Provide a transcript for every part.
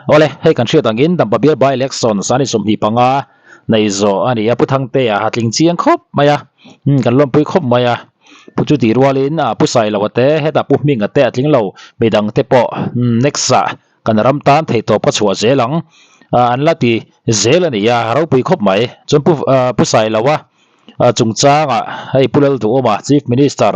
Awle, hei kan hriat angin Dampa bial by election sani 25 nei zawh a ni a, Pu Thangtea a tling chiang khawp mai a, umm kan lawmpui khawp mai a. Pu chu tih rualin Pu Sailoa te hetah Pu Hminga te a tling lo, midang te pawh next ah kan ram tan theihtawp ka chhuah zel ang an la ti zel a ni a, ropui khawp mai. Chuan Pu Pu Sailoa chungchangah hei Pu Lalduhawma Chief Minister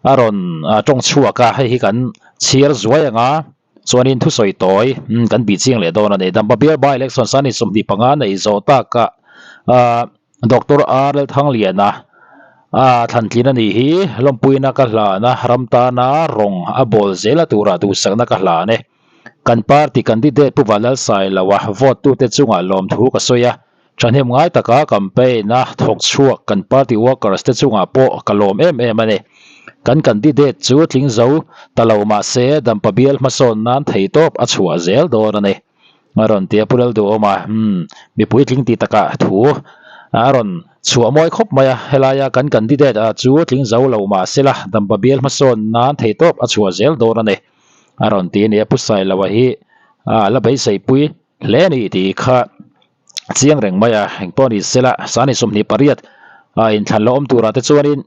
a rawn tawng chhuak a, hei hi kan chhiar zuai ang a, chuanin thusawi tawi kan bih chiang leh dawn a ni. Dampa bial by election sani 25 nei zawh takah Doctor R Lalthangliana a thlantlin a nih hi, lawmpuina ka hlan a, ram tana rawng a bawl zel a turah duhsakna ka hlan e. Kan party candidate Pu Vanlalsailoa vote tute chungah lawmthu ka sawi a, thahnem ngai taka campaign a thawk chhuak kan party workers te chungah pawh ka lawm em em a ni. Kan candidate chu tling zo ta lo mahse Dampa bial hmasawn nan theihtawp a chhuah zel dawn a ni. A rawn ti a Pu Lalduhawma, umm, mipui tling tih takah thu a rawn chhuah mawi khawp mai a, helaia kan candidate ah chu tling zo lo mah sela Dampa bial hmasawn nan theihtawp a chhuah zel dawn a ni. A rawn ti a ni a, Pu Sailoa hi a la beiseipui hle a ni tih kha chiang reng mai a, engpawh ni sela sani 28 a inthlan lo awm turah te chuanin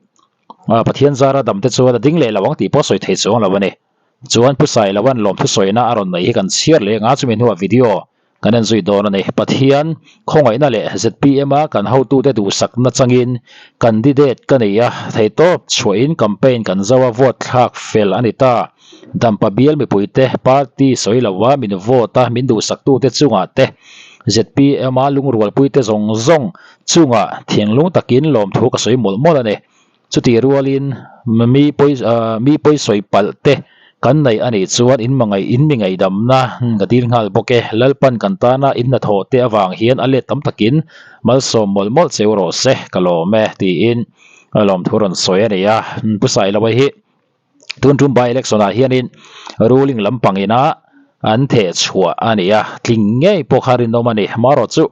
Pathian zara dam te chuan a ding leh lo ang tih pawh sawi thei chuang lo a ni. Chuan Pu Sailoa'n lawmthu sawina a rawn neih hi kan chhiar leh anga chumi hnuah video kan en zui dawn a ni. Pathian khawngaihna leh zpm a kan hotute duhsakna changin candidate ka nei a, theihtawp chhuahin campaign kan zo a, vote thlak fel a ni ta. Dampa bial mipuite party sawi lova min vote a, min duhsaktute chungah te zpm a lungrualpuite zawng zawng chungah thinlung takin lawmthu ka sawi mawlh mawlh a ni. Chutih rualin mi pawi mi pawi sawi palh te kan neih a nih chuan in mangaih in mi ngaihdamna ka dil nghal bawk e. Lalpan kan tana in hnathawh te avang hian a let tam takin malsawm mawlh mawlh cheu rawh se ka lawm e tiin lawmthu rawn sawi a ni a. Pu Sailoa hi tun tum by election ah hianin ruling lampang ina an theh chhuah a ni a, tling ngei pawh kha rinawm a ni. Marawh chu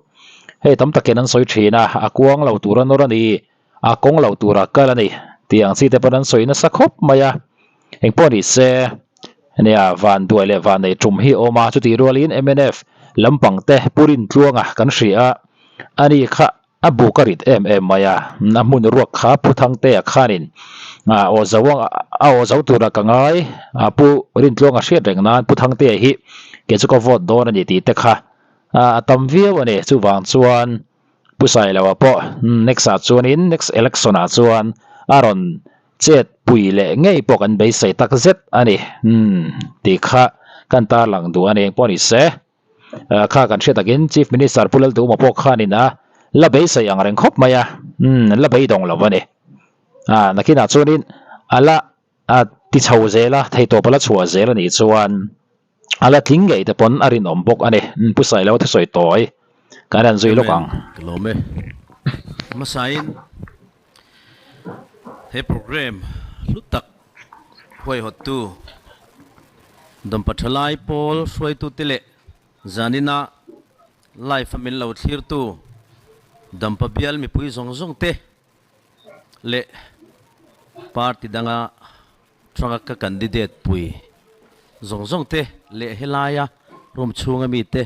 hei tam takin an sawi thin a, a kuang lo tur a nawr a ni. A kawng lo tura kal a ni tih ang chi te pawn an sawi nasa khawp mai a, engpawh ni se nia van duai leh van nei tum hi a awm a, chutih rualin mnf lampang te Pu Rintluanga kan hria a, ani kha a buk a rit em em mai a, a hmun ruak kha Pu Thangtea khanin a aw zo a aw zo tura ka ngai a Pu Rintluanga hriat reng nan Pu Thangtea hi kei chu ka vote dawn a ni tih te kha a tam viau a ni, chuvang chuan. Pu Sailoa pawh next ah chuanin next election ah chuan a rawn chet pui leh ngei pawh kan beisei tak zet a ni umm tih kha kan tarlang duh a ni engpawh ni se kha kan hriat takin Chief Minister Pu Lalduhma pawh khanin a la beisei ang reng khawp mai a umm la beidawng lo a ni a nakinah chuanin a la a ti chho zel a theihtawp a la chhuah zel a nih chuan. A la tling ngei te pawn a rinawm bawk a ni. Pu Sailo thusawi tawi kan rawn zui lawk Amen. ang. Ka lawm e. Hmasain he program hlu tak huaihawttu Dampa Thalai Pawl hruaitute leh zanina live a min lo thlirtu Dampa bial mipui zawng zawng te leh party danga Tranga ka candidate pui zawng zawng te leh helaia room chhunga mite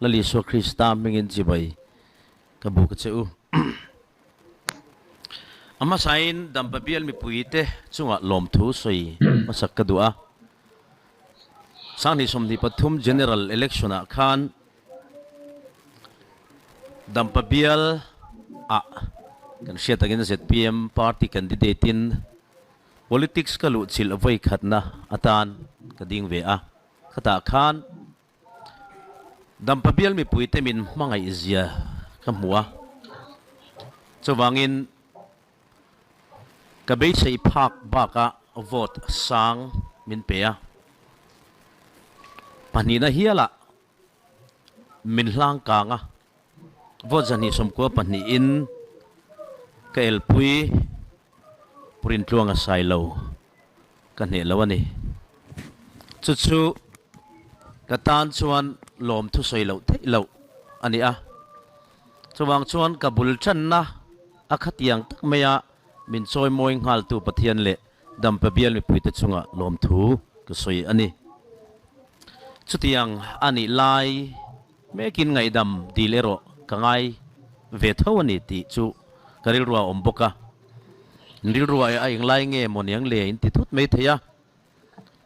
Lal Isua Krista hmingin chibai ka buk a che u. A hmasain Dampa bial mipui te chungah lawmthu sawi hmasak ka duh a. Sanghnih 23 General Election ah khan Dampa bial ah kan hriat angin zpm party candidate in Politics ka luh chilh vawi khatna atan ka ding ve a, khatah khan Dampa bial mipuite min hmangaih zia ka hmu a, chuvangin ka beisei phak bakah vote sang min pe a, pahnihna hialah min hlang kang a, vote 292 in ka elpui. Pu Rintluanga Sailo ka hneh lo a ni. Chu chu ka tan chuan lawm thusawi loh theih loh a ni a. Chuvang chuan ka bul tanna a khatiang tak maia min chawimawi nghaltu Pathian leh Dampa bial mipuite chunga lawmthu ka sawi a ni. Chutiang a nih lai mekin ngaihdam dil erawh ka ngai ve tho a ni tih chu ka rilru a awm bawk a. Rilru a englai nge maw niang le in ti thut mai thei a.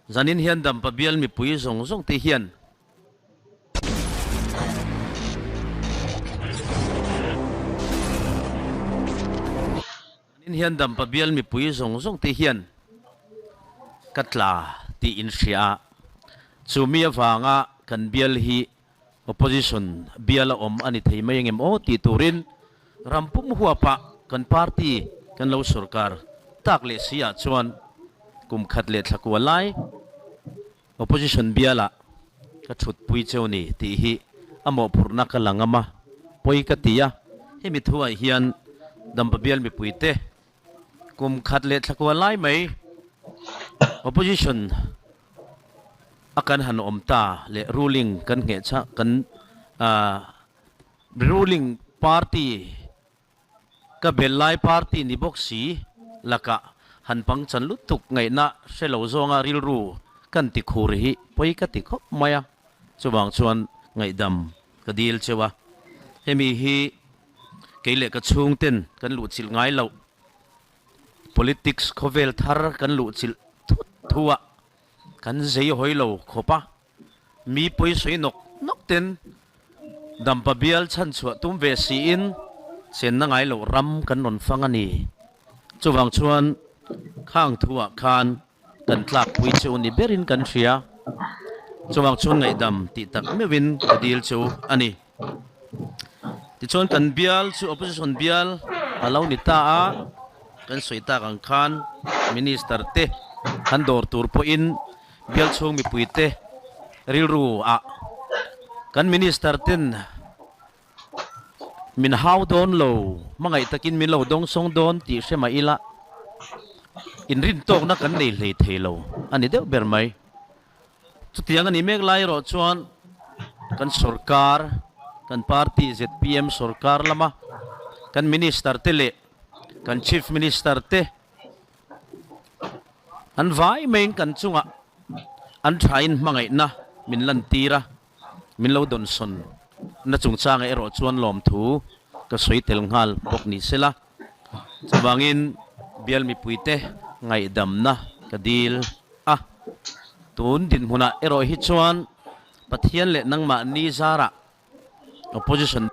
Zanin hian Dampa bial mipui zawng zawng te hian Zanin hian Dampa bial mipui zawng zawng te hian ka tla tih in hria a, chu mi avanga kan bial hi Opposition bial a awm a ni thei mai engem aw tih turin ram pum huapah kan party kan lo sorkar tak leh si ah chuan kum khat leh thla kua lai Opposition bialah ka thutpui cheu ni tih hi a mawhphurhna ka la ngam a, pawi ka ti a, hemi thuah hian Dampa bial mipuite kum khat leh thla kua lai mai Opposition a kan han awm ta leh ruling kan ngheh chah kan ruling party Ka bel lai party ni bawk si lakah han pangchan lutuk ngaihna hre lo zawnga rilru kan ti khur hi pawi ka ti khawp mai a, chuvang chuan ngaihdam ka dil cheu a. Hemi hi kei leh ka chhungten kan luhchilh ngai loh politics khawvel thar kan luhchilh thut thu a, kan zei hawi lo khawp a. Mi pawisawi nawk nawk ten Dampa bial chhan chhuah tum ve siin chenna ngai loh ram kan rawn fang a ni. Chuvang chuan khang thuah khan kan tlakpui chu ni berin kan hria. Chuvang chuan ngaihdam tih tak meuhin ka dil chu a ni. Tichuan kan bial chu opposition bial a lo ni ta a, kan sawi tak ang khan Minister te han dawr tur pawhin Bial chhung mipuite rilru ah kan Minister ten min hau dawn lo, hmangaih takin min lo dawngsawng dawn tih hre mah ila inrintawkna kan nei hlei thei lo a ni deuh ber mai. Chutiang a nih mek lai erawh chuan kan sorkar, kan party zpm sorkar lama kan Minister te leh kan Chief Minister te An vai maiin kan chungah an thain hmangaihna min lantir a, min lo dawnsawn na chungchangah erawh chuan lawmthu ka sawi tel nghal bawk ni sela. Chuvangin bial mipuite ngaihdamna ka dil a, tun dinhmunah erawh hi chuan Pathian leh nangmahni zarah Opposition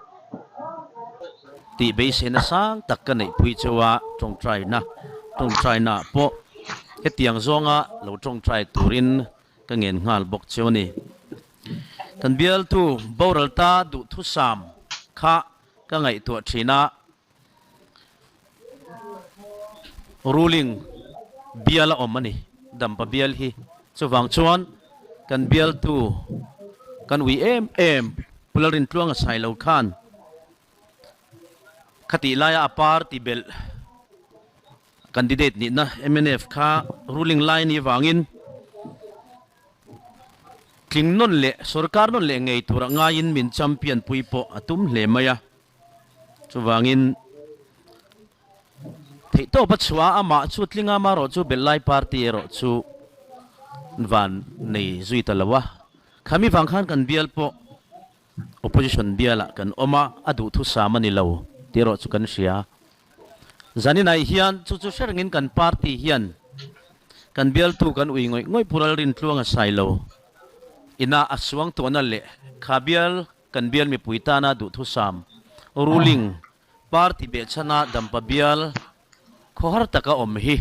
tih beiseina sang tak ka neihpui cheu a, tawngtaina tawngtaina ah pawh hetiang zawnga lo tawngtai turin ka ngen nghal bawk cheu a ni. Kan bialtu boral ta duhthusam kha ka ngaihtuah thin a, Ruling bial a awm a ni, Dampa bial hi. Chuvang chuan kan bialtu kan ui em em Pu Lalrintluanga Sailo khan khatih laia a party belh candidate nihna mnf kha ruling lai a nih vangin tling nawn leh sorkar nawn leh ngei tura ngaiin min champion pui pawh a tum hle mai a. Chuvangin theihtawp a chhuah a, amah chu tlinga amarawh chu Bellai party erawh chu van nei zui ta lo a. Khami vang khan kan bial pawh opposition bialah kan awm a, a duhthusam a ni lo tih erawh chu kan hria. Zaninai hian chu chu hre rengin kan party hian kan bialtu kan ui ngawih ngawih Pu Lalrintluanga Sailo ina a suangtuahna leh kha bial Kan bial mipui tana duhthusam, ruling, party behchhana dampa bial khawhar taka awm hi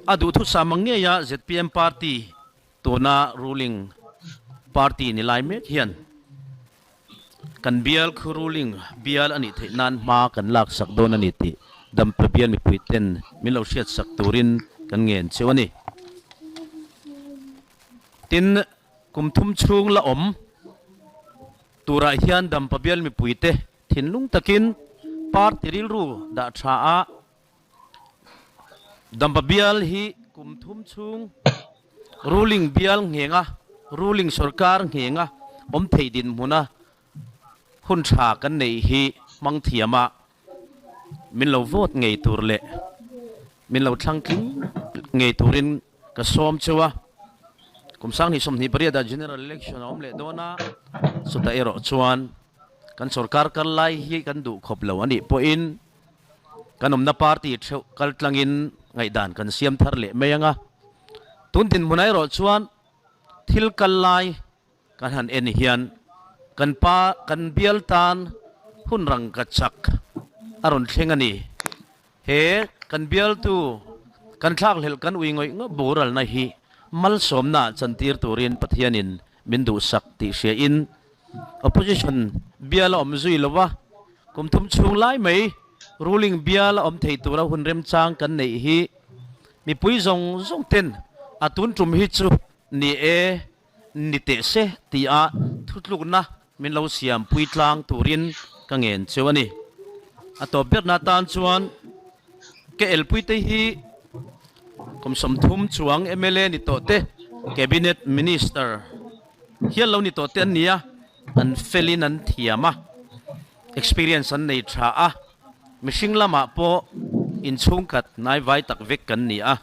a duhthusam ang ngeia zpm party tuna ruling party ni lai mek hian kan bial khu ruling bial a nih theih nan hma kan laksak dawn a ni tih dampa bial mipui ten min lo hriatsak turin kan ngen cheu a ni. Tin. Kum thum chhung la awm turah hian Dampa bial mipuite thinlung takin party rilru dah tha a, Dampa bial hi kum thum chhung ruling bial nghenga, ruling sorkar nghenga awm thei dinhmuna hun tha kan neih hi hmang thiam a, min lo vote ngei tur leh min lo thlang tling ngei turin ka sawm cheu a. Kum 2028 ah General Election a awm leh dawn a, chutah erawh chuan kan sorkar kal lai hi kan duh khawp lo a nih pawhin kan awmna party theuh kal tlangin ngaihdan kan siam thar leh mai ang a. Tun dinhmunah erawh chuan thil kal lai kan han en hian kan pa kan bial tan hun rangka chak a rawn thleng a ni. He kan bialtu kan thlakhlelh kan ui ngawih ngawih boralna hi malsawmna chantir turin Pathianin min duhsak tih hriain opposition bial a awm zui lo va, kum thum chhung lai mai ruling bial a awm thei tura hun remchang kan neih hi mipui zawng zawng ten a tun tum hi chu ni e ni teh se tia thutlukna min lo siam pui tlang turin ka ngen cheu a ni. A tawp berna tan chuan ka elpuite hi kum 30 chuang mla ni tawh te, Cabinet Minister hial lo ni tawh te an ni a, an felin an thiam a, experience an nei tha a, mihring lamah pawh inchhungkhat hnaivai tak vek kan ni a.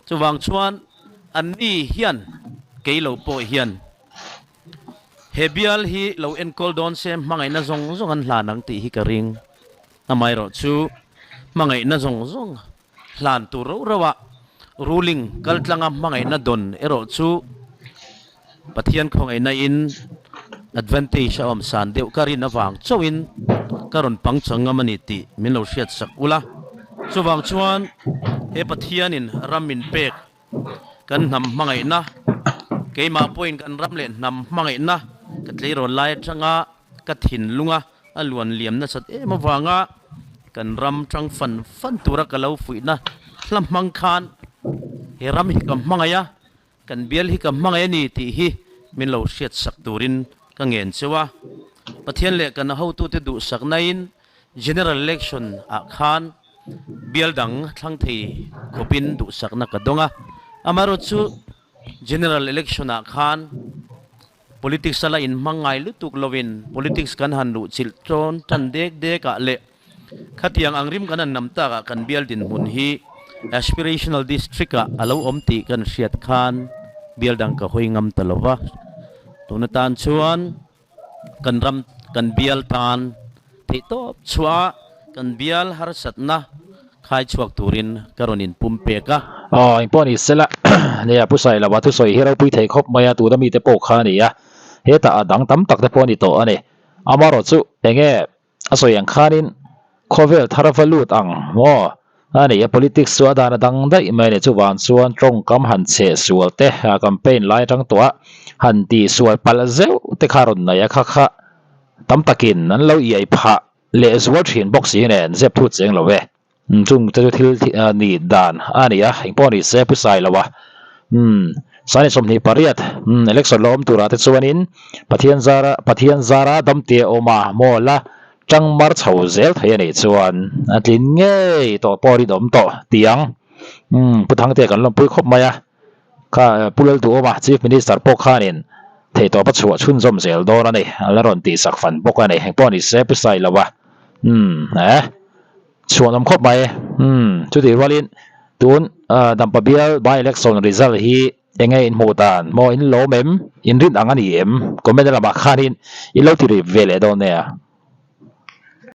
Chuvang chuan anni hian kei lo pawh hian he bial hi lo enkawl dawn se hmangaihna zawng zawng an hlan ang tih hi ka ring. Amaherawh chu hmangaihna zawng zawng hlan tur rauh rauh a ruling kaltlanga hmangaihna dawn erawh chu Pathian khawngaihna in advantage a awm san deuh ka rin avang chauhin ka rawn pangchang ngam a ni tih min lo hriat sak ula. Chuvang chuan he Pathianin ram min pek kan hnam hmangaihna, keimah pawhin kan ram leh hnam hmangaihna ka tleirawn lai atanga ka thinlunga a luan liam nasat em avanga kan ram tang fan fan tura ka lo fuihna hla hmang khan he ram hi ka hmangaih a, Kan bial hi ka hmangaih a ni tih hi min lo hriat sak turin ka ngen cheu a. Pathian leh kan hotute duhsaknain General Election ah khan bial dang thlang thei khawpin duhsakna ka dawng a. Amaherawh chu General Election ah khan Politics a la inhmang ngai lutuk lovin politics kan han luh chilh tawn tan dek dek ah leh khatiang ang rim kan han nam tak ah kan bial dinhmun hi aspirational district ah a lo awm tih kan hriat khan bial dang ka hawi ngam ta lo va. Tun atan chuan kan ram kan bial tan theihtawp chhuah kan bial harsatna Khai chhuak turin ka rawn inpum pek a. Aw, engpawh ni sela, nia Pu Sailova thusawi hi ropui thei khawp mai a, tuna mite pawh kha a ni a, hetah a dang tam tak te pawh a ni tawh a ni. Amaherawhchu enge a sawi ang khanin khawvel thar va lut ang maw a ni a, politics chu a dan a dang daih mai a ni, chuvang chuan tawngkam han chhe sual te, campaign lai atang tawh a han tih sual palh zeuh te kha rawn nei a, kha kha tam takin an lo iai phah. Leh zual thin bawk si nen zep thut cheng lo e. Chung te chu thil nih dan a ni a, engpawh ni se pu sai lo a. Umm Sani 28 umm election lo awm turah te chuanin Pathian zara Pathian zara damte a awm a maw la tang mar chho zel thei a nih chuan a tlin ngei tawh pawh rinawm tawh ti ang. Umm Pu Thangtea kan lawmpui khawp mai a. Kha Pu Lalduhawma Chief Minister pawh khanin theihtawp a chhuah chhunzawm zel dawn a ni, a la rawn tihsak fan bawk a ni. Engpawh ni se Pu Sailova umm eh chhuanawm khawp mai umm chutih rualin tun Dampa bial by election result hi enge in hmuh dan maw in lawm em in rin ang a ni em comment lamah khanin in lo ti ri ve leh dawn nia.